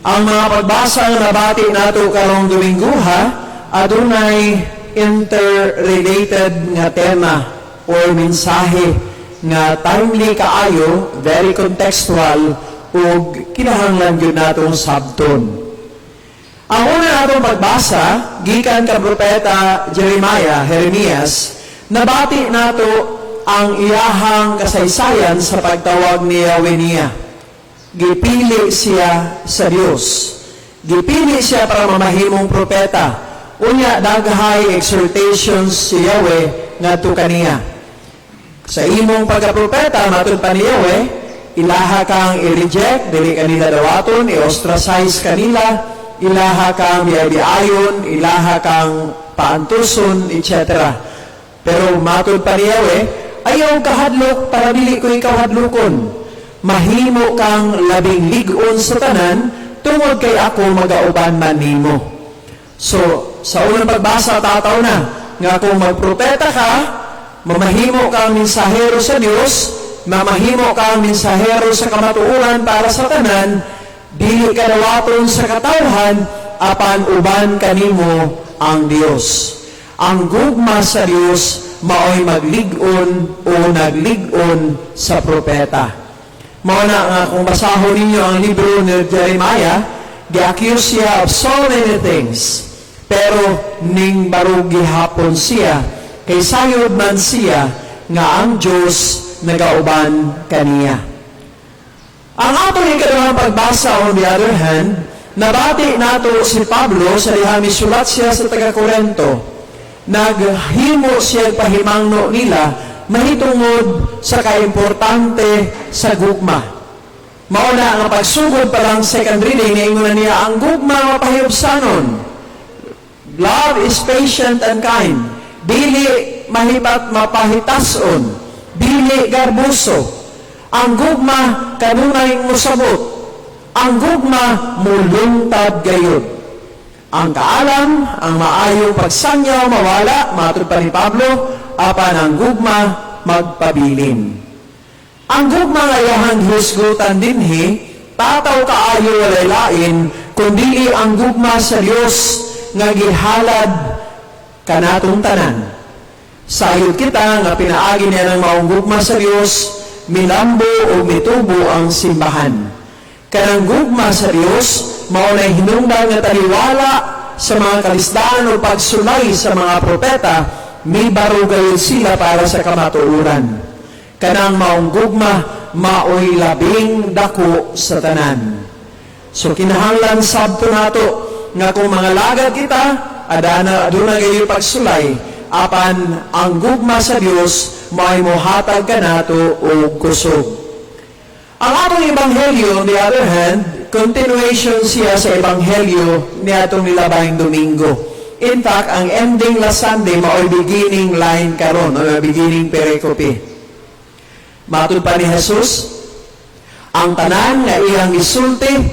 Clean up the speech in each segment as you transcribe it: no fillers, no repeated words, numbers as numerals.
Ang mga pagbasa nga nabati nato karong Dominguha adunay interrelated nga tema or mensahe nga timely kaayo, very contextual ug kinahanglan gyud natong sabton. Ang una natong pagbasa gikan ka propeta Jeremiah, Jeremias, nabati nato ang iyahang kasaysayan sa pagtawag ni Yahweh niya. Gipili siya sa Dios. Gipili siya para mamahimong propeta. Unya daghay exhortations si Yahweh ngadto kaniya. Sa imong pagkapropeta, matud pa ni Yahweh, ilaha kang i-reject, dili kanila dawaton, i-ostracize kanila, ilaha kang biabiayon, ilaha kang paantuson, etc. Pero matud pa ni Yahweh, ayaw kahadlok para dili ko ikaw hadlokon. Mahimo kang labing lig-on sa tanan tungod kay ako magauban man nimo. So, sa unang pagbasa, tataw na nga kung magpropeta ka, mamahimo kang mensahero sa Dios, mamahimo kang mensahero sa kamatuoran para sa tanan, dili ka dawaton sa katawhan, apan uban kanimo ang Dios. Ang gugma sa Dios maoy maglig-on o naglig-on sa propeta. Mao na nga kung basahon ninyo ang libro ni Jeremiah, gi-accuse siya of so many things. Pero ning barog gihapon siya, kay sayod man siya nga ang Diyos nagauban kaniya. Ang atong ikaduhang pagbasa, on the other hand, nabati nato si Pablo sa diha misulat siya sa taga Korento. Naghimo siya pahimangno nila mahitungod sa kaimportante sa gugma. Mao na nga pagsugod pa lang second reading, niingon na niya ang gugma mapahibsanon. Love is patient and kind. Dili mahibat mapahitason. Dili garbuso. Ang gugma kanunay mosabot. Ang gugma mulungtad gayud. Ang kaalam, ang maayong pagsangyaw mawala, matud pa ni Pablo, apan ang gugma magpabilin. Ang gugma nga iyahang gihisgutan dinhi, tataw kaayo walay lain, kundi ang gugma sa Dios nga gihalad kanatong tanan. Sayod kita nga pinaagi niya ng maong gugma sa Dios, milambo o mitubo ang simbahan. Kanang gugma sa Dios, mao na hinungdan nga taliwala sa mga kalisdaan o pagsulay sa mga propeta, mibaro gayud sila para sa kamatuoran. Kanang maong gugma, maoy labing dako sa tanan. So kinahanglan sabto nato nga kung mga lagad kita, adana aduna gayo pagsulay, apan ang gugma sa Dios maoy mohatag kanato og kusog. Ang atong ebanghelyo, on the other hand, continuation siya sa ebanghelyo niadtong nilabayng Domingo. In fact, ang ending last Sunday maoy beginning line karon, o beginning pericope. Matud pa ni Jesus, ang tanan nga iyang gisulti,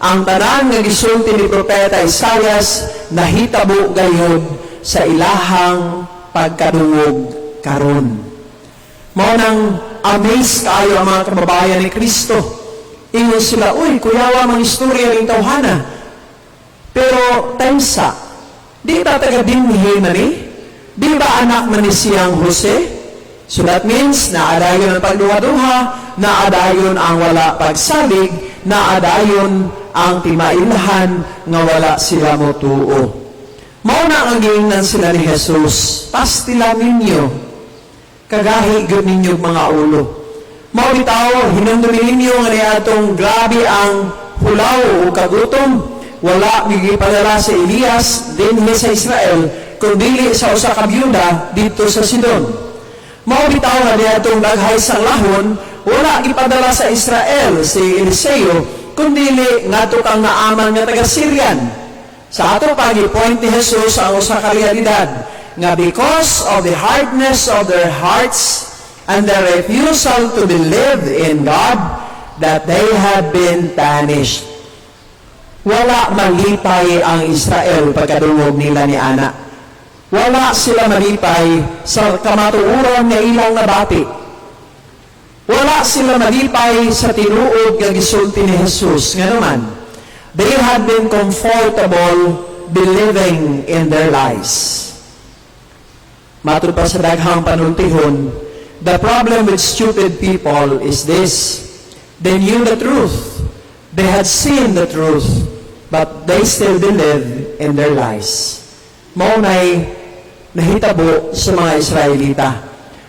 ang tanan nga gisulti ni Propeta Isayas, nahitabo gayud sa ilahang pagkadungog karon. Mao nang amazed kaayo ang mga kababayan ni Kristo. Ingon sila, "Uy, kuyawa mang istorya ning tawhana. Pero, tensa, di ba taga dinhi man ni? Di ba anak man ni siyang Jose?" So that means, naadayon ang pagduha-duha, naadayon ang wala pagsalig, naadayon ang timailhan nga wala sila motuo. Mao na ang giingnan sila ni Jesus, "Pastila ninyo, kagahi gyud ninyo mga ulo. Mao bitaw, hinumdumi ninyo nga niadtong grabe ang hulaw o kagutom, wala gipadala si Elias dinhi sa Israel, kundi sa usa ka byuda didto sa Sidon. Mao bitaw nga niadtong daghay sang lahon, wala gipadala sa Israel si Eliseo, kundi ngadto kang Naaman nga taga Syrian." Sa ato pa, point ni Jesus ang usa ka realidad nga because of the hardness of their hearts and their refusal to believe in God, that they had been punished. Wala malipay ang Israel pagkadungog nila ni Ana. Wala sila malipay sa kamatuoran nga ilang nabati. Wala sila malipay sa tinuod nga gisulti ni Jesus. Nga naman, They had been comfortable believing in their lies. Matud pa sa daghang panultihon, the problem with stupid people is this: They knew the truth. They had seen the truth, but they still believe in their lies. Mao nay nahitabo sa mga Israelita.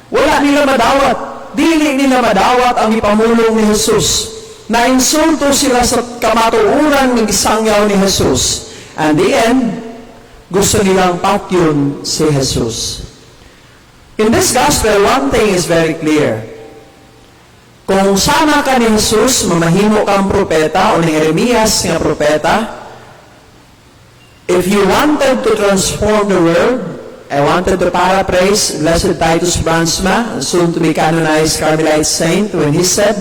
Wala nila madawat. Dili nila madawat ang ipamulong ni Jesus. Nainsulto sila sa kamatuoran ng gisangyaw ni Jesus. And the end, gusto nilang patyon si Jesus. In this gospel, one thing is very clear. Kung sama ka ni Jesus, mamahimo kang propeta o ni Jeremias nga propeta, if you wanted to transform the world, I wanted to paraphrase Blessed Titus Brandsma, soon to be canonized Carmelite saint, when he said,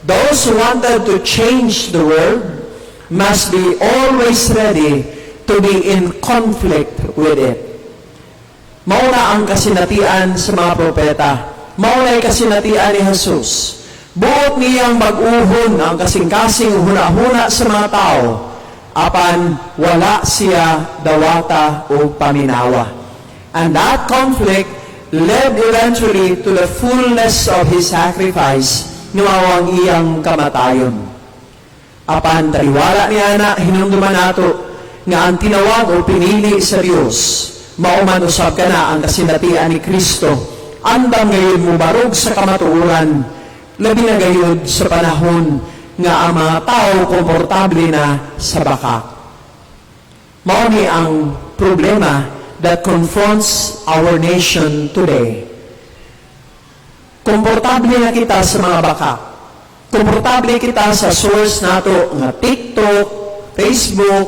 "Those who wanted to change the world must be always ready to be in conflict with it." Mao na ang kasinatian sa mga propeta. Mao na kasinatian ni Jesus. Buot niyang bag-uhon ang kasing-kasing huna-huna sa mga tao, apan wala siya dawata o paminawa. And that conflict led eventually to the fullness of his sacrifice, nga mao ang iyang kamatayon. Apan taliwala niya na hinumduman nato nga ang tinawag o pinili sa Dios, mao man usab kana ang kasinatian ni Kristo. Andam gayud mobarog sa kamatuoran, labi na gayud sa panahon nga ang mga tao komportable na sa bakak. Mao ni ang problema that confronts our nation today. Komportable na kita sa mga bakak. Komportable kita sa source nato nga TikTok, Facebook,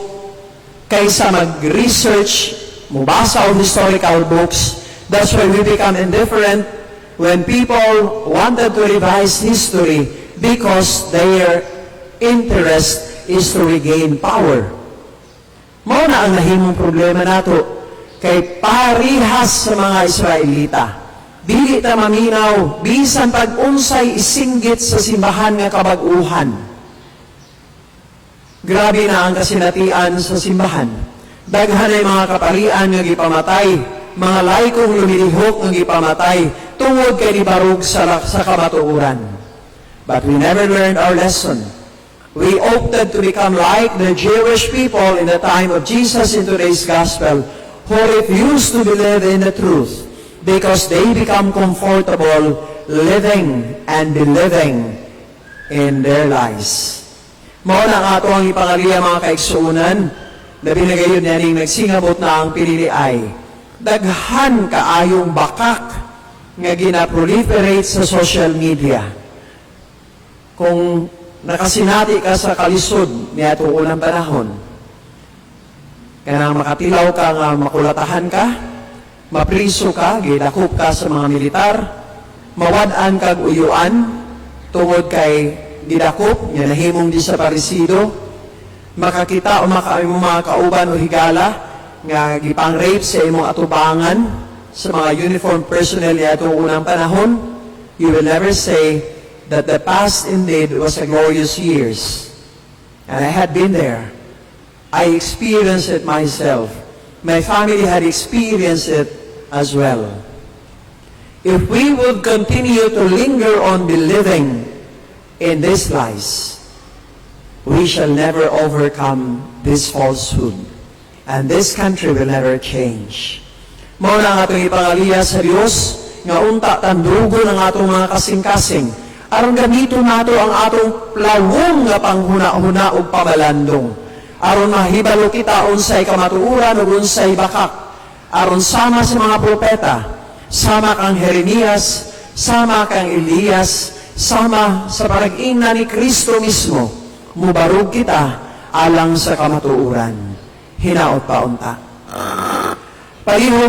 kaysa mag-research, mubasa og historical books. That's why we become indifferent when people wanted to revise history, because their interest is to regain power. Mao na ang nahimong problema nato kay parihas sa mga Israelita. Dili ta maminaw bisan pag unsay isinggit sa simbahan nga kabag-uhan. Grabe na ang kasinatian sa simbahan. Daghan ay mga kaparian nga gipamatay, mga laikong lumilihok nga gipamatay tungod kay nibarog sa kamatuoran. But we never learned our lesson. We opted to become like the Jewish people in the time of Jesus in today's gospel, who refused to believe in the truth because they become comfortable living and believing in their lies. Mao na ang ato ang ipangaliya, mga kaigsuonan, labi na gayud niining nagsingabot na ang pinili ay daghan kaayong bakak nga gina-proliferate sa social media. Kung nakasinati ka sa kalisod niadtong unang panahon, kanang makatilaw ka nga makulatahan ka, mapriso ka, gidakop ka sa mga militar, mawad-an kag uyuan tungod kay gidakop, nga nahimong desaparesido, makakita o maka imong mga kauban o higala nga gipang-rape sa imong atubangan sa mga uniformed personnel niadtong unang panahon, you will never say that the past indeed was a glorious years. And I had been there. I experienced it myself. My family had experienced it as well. If we would continue to linger on believing in these lies, we shall never overcome this falsehood. And this country will never change. Mao na ang atong ipangaliya sa Dios nga unta tandrogon ang atong mga kasing-kasing aron gamiton nato ang atong lawom nga panghuna-huna ug pamalandong, aron mahibalo kita unsay kamatuoran ug unsay bakak, aron sama sa mga propeta, sama kang Jeremias, sama kang Elias, sama sa parag-ingna ni Kristo mismo, mubarog kita alang sa kamatuoran. Hinaot pa unta. Palihog.